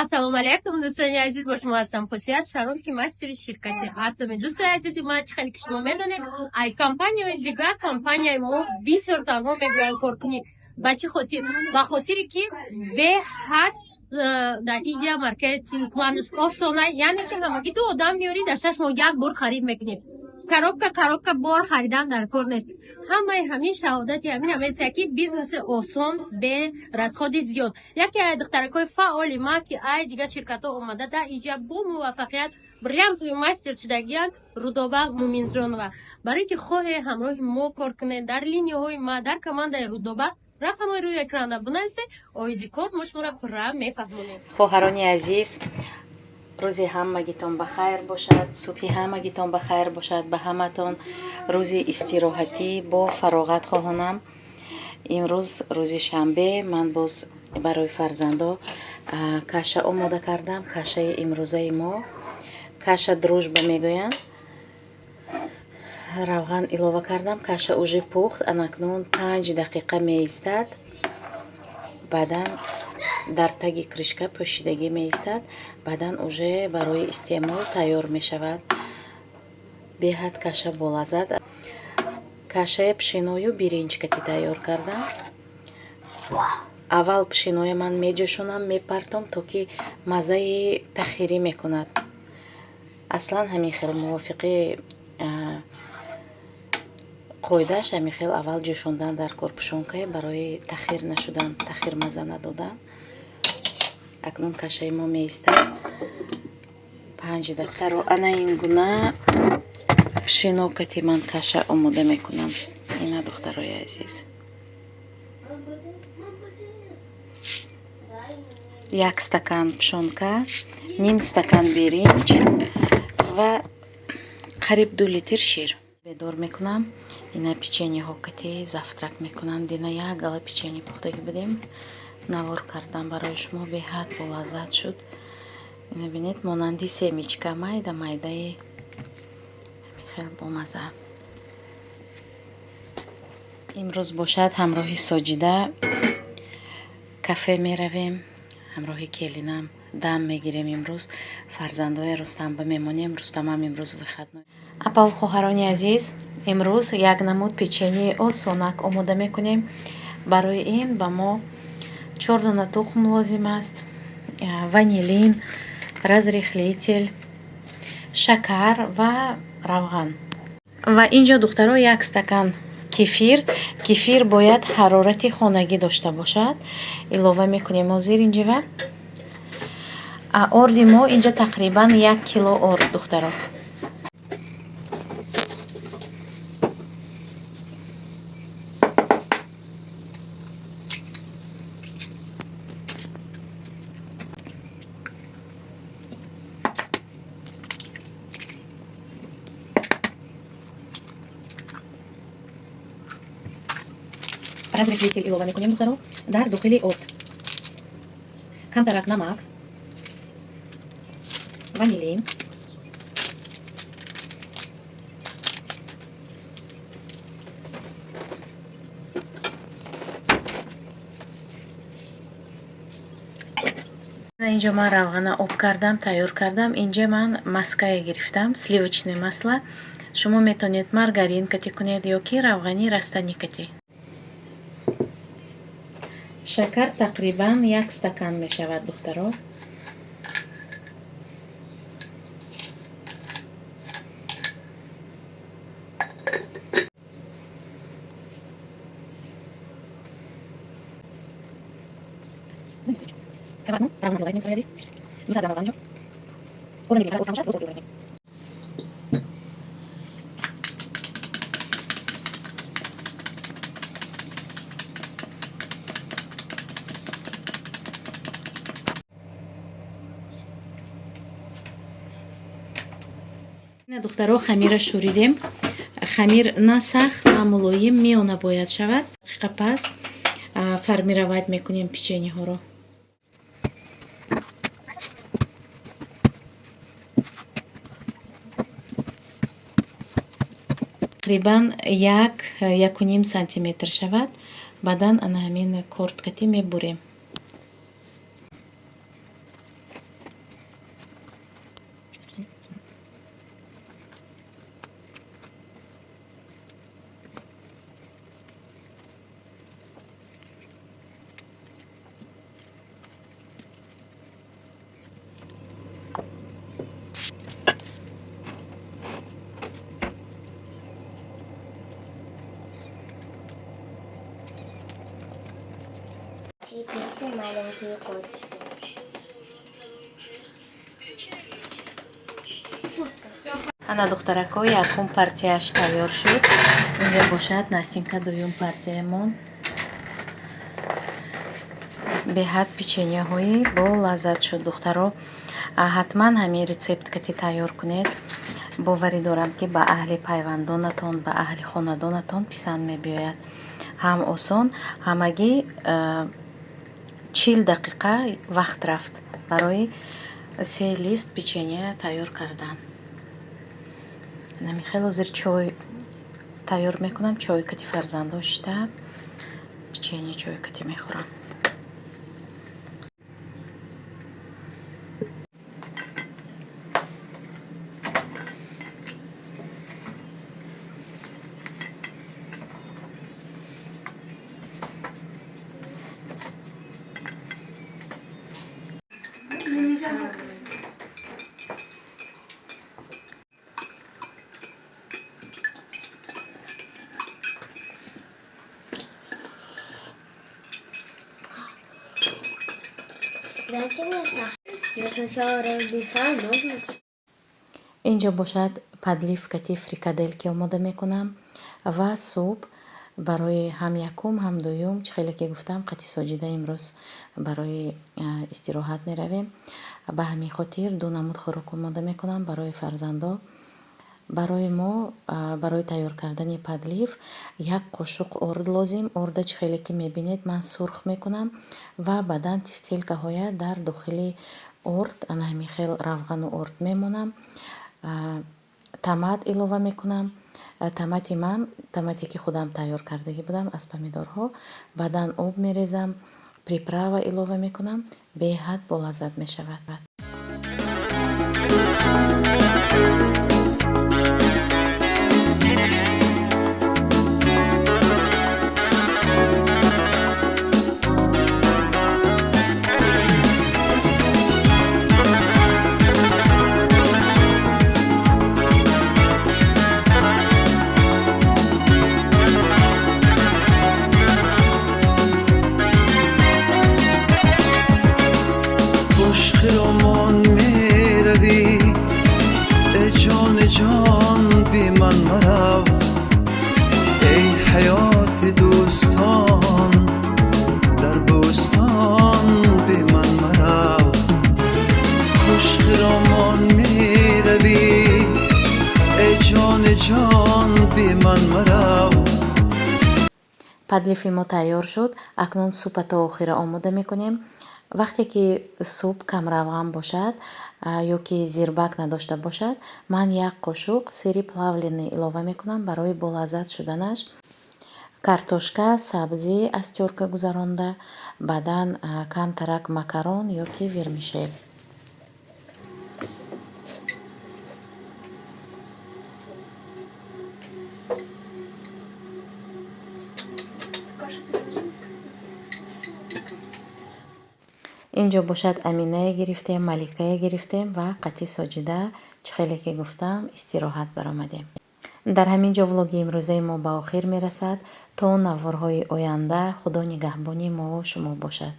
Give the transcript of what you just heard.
Ассалому алайкум, дӯстони азиз, бо шумо ҳастам Хусият Шаронский, мастери ширкати Атоми. Дӯстони азизи ман, чӣ хеле ки шумо медонед, ай компанияҳои дигар компанияи мо бисёр занҳо мегӯянд кор кунӣ. Ба чӣ хотир? Ба хотире ки беҳад дар иҷа маркетинг планаш осона, яъне ки ҳамагӣ ду одам меёрӣ, дар 6 моҳ як бор харид мекунӣ. Коробка коробка бор харидан дар кор нест. Ҳамаи ҳамин шаҳодати ҳамин ҳамеция ки бизнеси осон, бе расходи зиёд. Яке аз духтаракҳои фаъоли ма, ки ай дигар ширкатҳо омада, дар иҷа бо муваффақият бриллиантовый мастер шудагиянд, Рудоба Муминҷонова. Барое ки хоҳе ҳамроҳи мо кор кунед дар линияҳои ма, дар командаи Рудоба, рақамҳои рӯи экрана бинависед, оиди кор мо шуморо пурра мефаҳмонем. Хоҳарони азиз, рӯзи ҳамагитон ба хайр бошад, субҳи ҳамагитон ба хайр бошад. Ба ҳаматон рӯзи истироҳатӣ бо фароғат хоҳонам. Имрӯз рӯзи шанбе, ман боз барои фарзандо каша омода кардам. Кашаи имрӯзаи мо каша Дружба мегӯянд. Равған илова кардам, каша уже пухт, анакнун 5 дақиқа меистад, баъдан дар таги крышка пӯшидагӣ меистад, баъдан уже барои истеъмол тайёр мешавад. Беҳад каша болаззат. Кашаи пшеною биринҷ кати тайёр кардам. Аввал пшеноя ман меҷӯшонам, мепартом, то ки маззаи тахирӣ мекунад. Аслан ҳамин хел мувофиқи қоидааш ҳамин хел аввал ҷӯшондан дар кор пшёнкае барои тахир нашудан, тахир мазза надодан. Акнун кашаи мо меистад 5 дақиқаро. Ана ин гуна пшено кати ман каша омода мекунам. Ина, духтарои азиз, як стакан пшёнка, ним стакан биринҷ ва қариб 2 литр шир. Бедор мекунам, ина печеньеҳо кати завтрак мекунам. Дина як гала печенье пухтагӣ будем, навор кардам барои шумо, беҳад болаззат шуд. Ина бинед, монанди семечка, майда майдаи, хел бомазза. Имрӯз бошад, ҳамроҳи Соҷида кафе меравем, ҳамроҳи келинам дам мегирем. Имрӯз фарзандои Рустамба мемонем, Рустамам имрӯз выходной. Апаву хоҳарони азиз, имрӯз як намуд печеньеи осонак омода мекунем. Барои ин ба мо чор дона тухм лозим аст, ванилин, разрыхлитель, шакар ва равған. Ва инҷо, духтаро, як стакан кефир. Кефир бояд ҳарорати хонагӣ дошта бошад. Илова мекунем ҳозир инҷава. Орди мо инҷа тақрибан 1 кило орд, духтаро. Разрыхлитель илова мекунем, духтаро, дар дохили орд, камтарак намак, ванилин. Инҷо ман равғана об кардам, тайёр кардам. Инҷа ман маская гирифтам, сливочное масло. Шумо метавонед маргарин кати кунед ё ки равғани растанӣ кати. Шакар тақрибан як стакан мешавад, духтаро. Духтаро, хамира шӯридем. Хамир на сахт, на мулоим, миёна бояд шавад. Дақиқа пас формировать мекунем печеньеҳоро. Тақрибан як, якуним сантиметр шавад. Баъдан ана ҳамин корд катӣ мебурем. Песня «Маленькие котики». Ана, духтарако, якум партияш тайёр шуд. Инҷа бошад, Настинка, дуюм партияемон. Беҳад печеньяҳои бо лаззат шуд, духтаро. Ҳатман ҳамин рецепт кати тайёр кунед. Боварӣ дорам, ки ба аҳли пайвандонатон, ба аҳли хонадонатон писанд мебиёяд. Ҳам осон, ҳамагӣ 40 дақиқа вақт рафт барои се лист печенья тайёр кардан. Нами хеле ҳозир чой тайёр мекунам, чой кати фарзандо шита, печенье чой кати мехӯрам. Дайте мне сахар. Я сначала размешаю ножницами. Инҷо бошад, подлив кати фрикадельки омода мекунам ва суп барои ҳам якум, ҳам дуюм. Чӣ хеле ки гуфтам, қати Соҷида имрӯз барои истироҳат меравем, ба ҳамин хотир ду намуд хӯрок омода мекунам барои фарзандо, барои мо. Барои тайёр кардани подлив як қошуқ орд лозим. Орда, чӣ хеле ки мебинед, ман сурх мекунам ва баъдан тефтелькаҳоя дар дохили орд, ана ҳамин хел равғану орд мемонам, томат илова мекунам. Томати ман, томате ки худам тайёр кардагӣ будам аз помидорҳо. Баъдан об мерезам, приправа илова мекунам, беҳад болаззат мешавад. خوش خرامان میروی، ای جان جان، بی من مرو. ای حیات دوستان، در بوستان بی من مرو. خوش خرامان میروی، ای جان جان، بی من مرو. Подлив и мо тайёр шуд. Акнун супа то охира омода мекунем. Вақте ки суп камравған бошад ё ки зирбак надошта бошад, ман як қошуқ сыри плавленый илова мекунам барои болаззат шуданаш. Картошка, сабзӣ аз тёрка гузаронда, баъдан камтарак макарон ё ки вермишел. Кашу переложи, кстати. Инҷо бошад, Аминае гирифтем, Маликае гирифтем ва қати Соҷида, чӣ хеле ки гуфтам, истироҳат баромадем. Дар ҳамин ҷо влоги имрӯзаи мо ба охир мерасад. То наворҳои оянда, Худо нигаҳбони мову шумо бошад.